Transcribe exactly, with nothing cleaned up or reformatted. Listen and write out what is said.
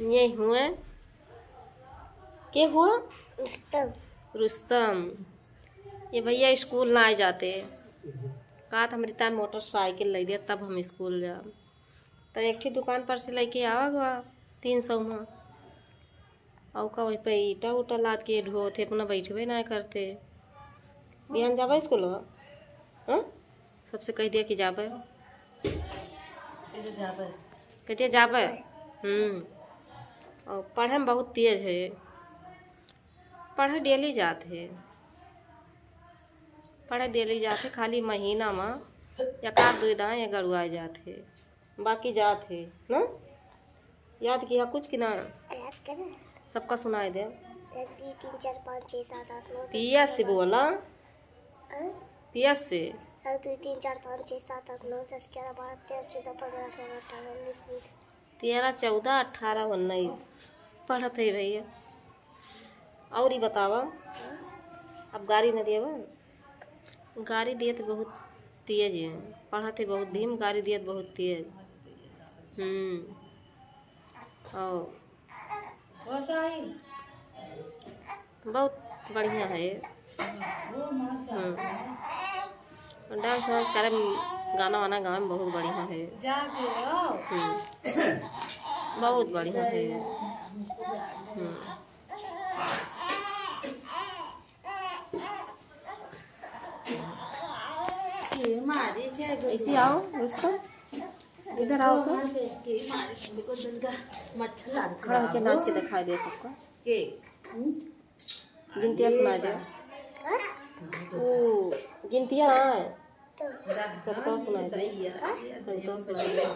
ये हुए, के हुआ? रुस्तम। रुस्तम, ये भैया स्कूल ना आए जाते। कहा था, "हमरी तार मोटरसाइकिल ले दे, तब हम स्कूल जाब।" तो एक ठी दुकान पर से लेके आवा गवा तीन सौ में। और का वही पे ईटा उटा लाद के ढोत है, अपना बैठबे ना करते। बिहान जाबे स्कूल? हाँ, सबसे कह दिया कि जाबे। कह दिया जाबे। हम्म। और पढ़े में बहुत तेज है, पढ़े डेली जात है, पढ़े डेली जात है, खाली महीना में एक आध दो दाएँ या गड़ुआ जात है, बाकी जात है ना। याद किया कुछ कि ना? याद करें। सबका सुनाए दे। एक, दो, तीन, चार, पाँच, छः, सात, आठ, नौ, दस, पिया से ग्यारह, बारह। बोला। हाँ? पिया से। एक, दो, तीन, चार, पाँच, छः, सात, आठ, नौ, दस, ग्यारह, बारह, तेरह, चौदह, पन्द्रह, सोलह, अठारह, उन्नीस, बीस। तेरह, चौदह, अठारह, उन्नीस। पढ़त है भैया। और ही बतावा, अब गारी न देवा। गारी दियत बहुत तेज है, पढ़त है बहुत धीम, गारी दियत बहुत तेज। हम्म। और बहुत बढ़िया है। हम्म। डांस वांस करे में, गाना वाना गावे में बहुत बढ़िया है। हम्म। बहुत बढ़िया है। हम्म। ऐसे आओ रुस्तम, इधर आओ तो। मच्छर लाग खड़ा होके नाच के दिखाई दे सबको। गिनतिया सुनाई दे। ओ, गिनतिया ना है। कविता सुनाई दे। कविता सुनाई दे।